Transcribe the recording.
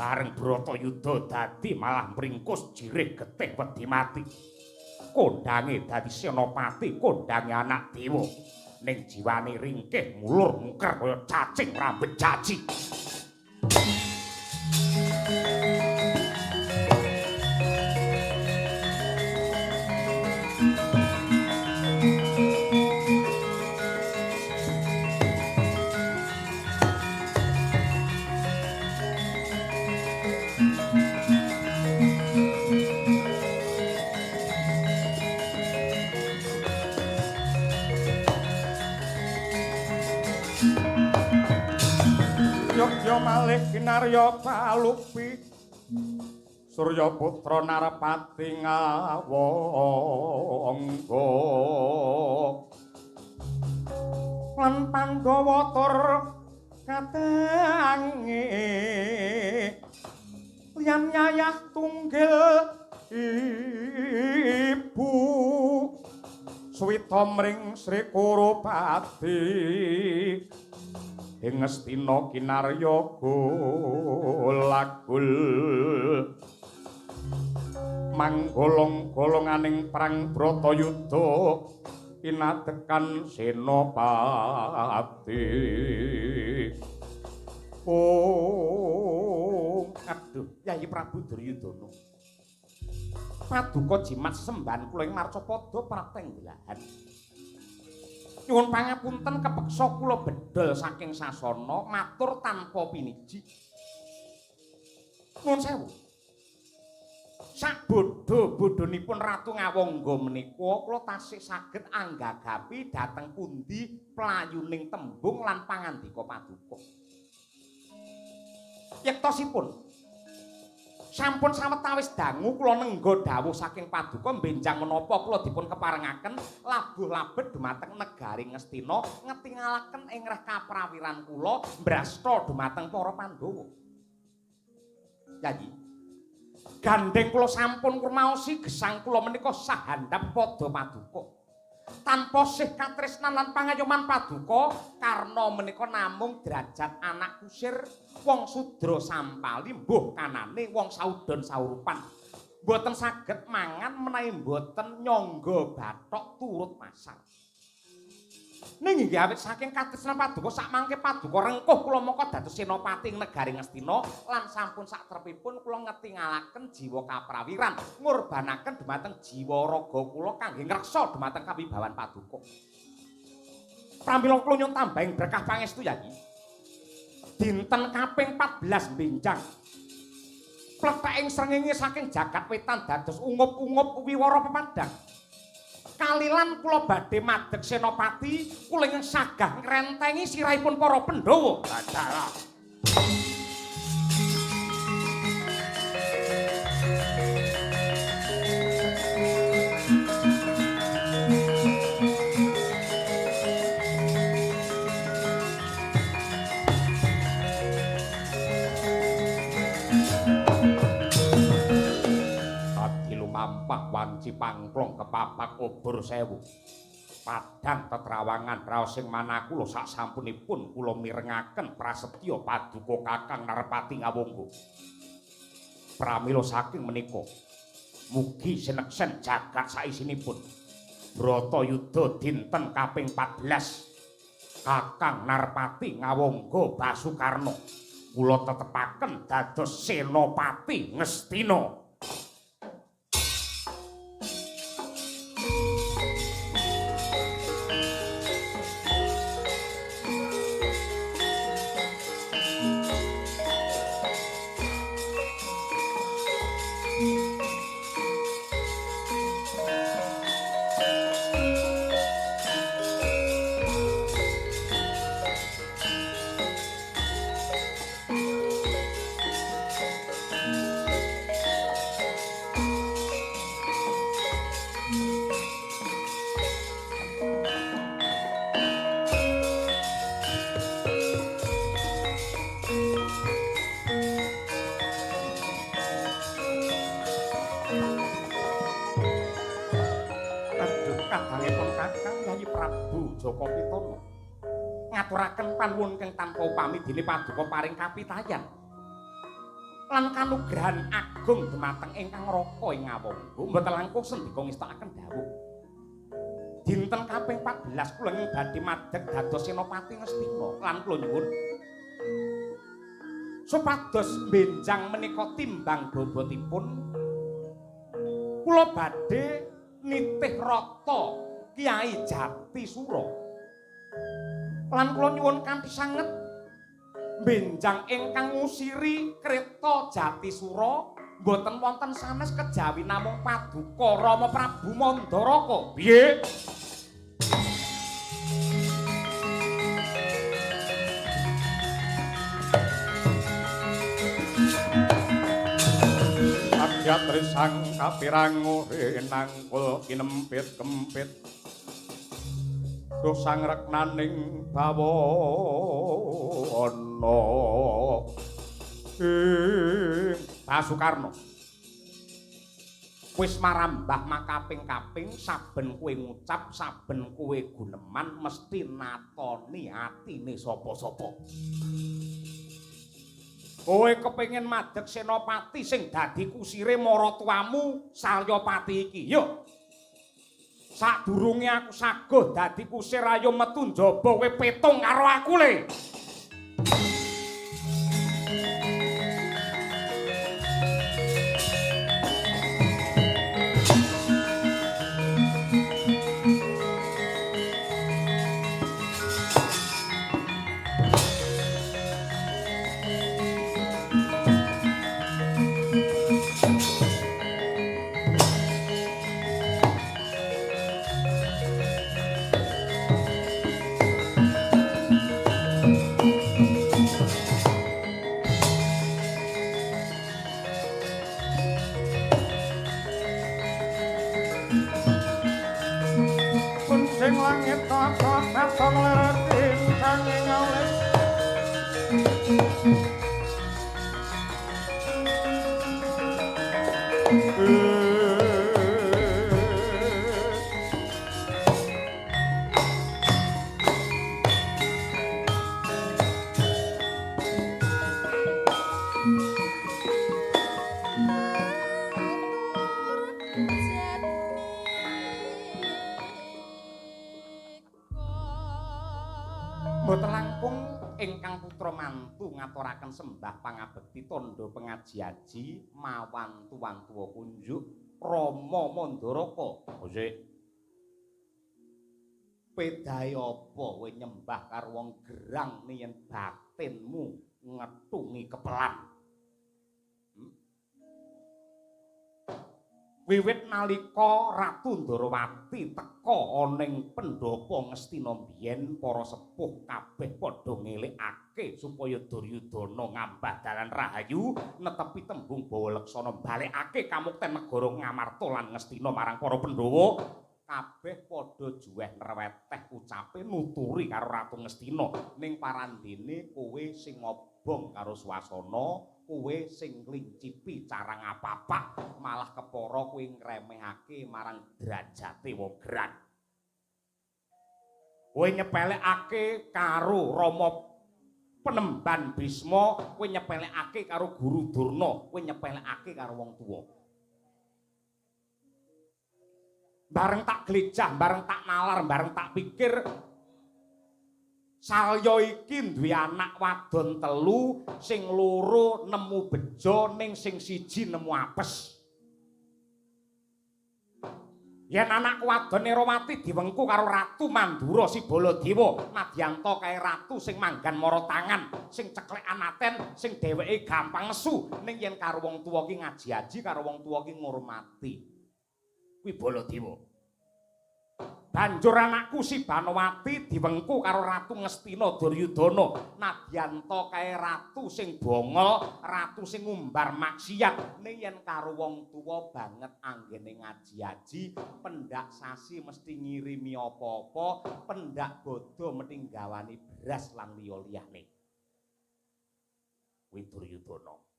Bareng Bratayuda dadi malah mringkus jirih getih wedi mati. Kondange dadi senopati, kondange anak dewa. Ning jiwane ringkih mulur mungker kaya cacing rambet caci. Yogya malih kinarya palupi Surya putra Narpati Ngawangga lan Pandhawa tur katange liyan yayah tunggil ibu suwita mring Sri Kurupati ing Ngastina kinarya golagul manggolong-golonganing perang Bratayuda inadekan senopati. Oh, aduh, Yayi Prabu Duryudana. Paduka jimat sesembahan kula ing marcapada prapteng belahan. Nyuwun pangapunten kepeksa kula bedol saking sasana matur tanpa piniji. Nuwun sewu. Sak bodho-bodhonipun Ratu Ngawangga menika kula tasih saged anggagapi dhateng pundi playuning tembung lan pangandika paduka. Yektosipun sampun sawetawis dangu kula nengga dawuh saking paduka benjang menapa kula dipun keparengaken labuh labet dumateng negari Ngastina ngetingalaken ing reh kaprawiran kula mbrasta dumateng para Pandhawa. Yayi, gandeng kula sampun ngrumaosi gesang kula menika sahandap pada paduka. Tanpa sih katresnan lan pangayoman paduka, karna menika namung derajat anak kusir wong sudra sampali mbuh kanane wong saudon saurupan. Mboten saged mangan menawi mboten nyangga bathok turut pasar. Ning inggih awit saking katresnan paduka sakmangke paduka rengkuh kula mangka dados senopati ing negari Ngastina lan sampun satrepipun kula ngetingalaken jiwa kaprawiran ngurbanaken dumateng jiwa raga kula kangge ngreksa dumateng kawibawan paduka. Pramila kula nyuwun tambahing berkah pangestu Yayi. Dinten kaping 14 benjang. Pletheking srengenge saking jagat wetan dados ungup-ungup wiwara pepadang. Kalilan kula badhe madeg senopati kula ingkang sagah ngrentengi sirahipun para Pandhawa. Bathara. Lumampah wanci pangklong kepapak obor sewu padang tetrawangan raos sing manah kula sak sampunipun kula mirengaken prasetya paduka Kakang Narpati Ngawangga. Pramila saking menika mugi sineksen jagat saisinipun Bratayuda dinten kaping 14 Kakang Narpati Ngawangga Basukarna kula tetepaken dados senopati Ngastina. Jaka Pitana ngaturaken panuwun kang tanpa upami dene paduka paring kapitayan. Lan kanugrahan agung dumateng ingkang Raka ing Ngawangga mboten langkung sendika ngestakaken dawuh. Dinten kaping 14 kula ing badhe madeg dados Senopati Ngastina lan kula nyuwun supados benjang menika timbang bobotipun kula badhe nitih rata Kyai Jatisura. Lan kula nyuwun kanthi sanget benjang ingkang ngusiri kreta Jatisura mboten wonten sanes kejawi namung paduka Rama Prabu Mandaraka. Piye? Abjatri sang kapirang ore nangkul kinempit kempit duh sang reknaning bawana ing Basukarno. Wis marambah makaping-kaping saben kowe ngucap, saben kowe guneman mesti natoni atine sapa-sapa. Kowe kepengin madeg senopati sing dadi kusire maratuwamu Salyapati iki. Yo. Sadurunge aku saguh dadi kusir ayo metu njaba kowe petung karo aku le. Kuncing langit tata katon leret ingkang ngalis Mboten langkung ingkang putra mantu ngaturaken sembah pangabekti tandha pengaji-aji mawan tuwan-tuwa kunjuk Rama Mandaraka. Sik. Pedahe apa kowe nyembah karo wong gerang yen batinmu ngetungi kepelan? Wiwit nalika Ratu Ndorowati teka ana ing pendhapa Ngastina biyen para sepuh kabeh padha ngelingake supaya Duryudana ngambah dalan rahayu netepi tembung bawa leksana balekake kamukten negara Ngamarta lan Ngastina marang para Pandhawa. Kabeh padha juweh nreweteh ucape nuturi karo Ratu Ngastina ning parandene kowe sing ngobong karo swasana, kowe sing nglincipi cara ngapapak, malah kepara kowe ngremehake marang derajate wong gerang. Kowe nyepelekake karo Rama Penemban Bisma, kowe nyepelekake karo Guru Durna, kowe nyepelekake karo wong tuwa. Bareng tak glejah, bareng tak nalar, bareng tak pikir, Salya iki duwe anak wadon telu, sing loro nemu bejo, ning sing siji nemu apes. Yen anak wadon Nerawati diwengku karo Ratu Mandura si Baladewa, nadyanta kae ratu sing manggan mara tangan, sing ceklekan aten, sing dheweke gampang nesu, ning yen karo wong tuwa ki ngaji-aji, karo wong tuwa ki ngurmati. Kuwi Baladewa. Banjur anakku si Banowati diwengku karo Ratu Ngastina Duryudana, nadyanta kae ratu sing bongol, ratu sing ngumbar maksiat, ning yen karo wong tuwa banget anggene ngaji-aji, pendak sasi mesti ngirimi apa-apa, pendak bodho mesti nggawani beras lan liya-liyane. Kuwi Duryudana.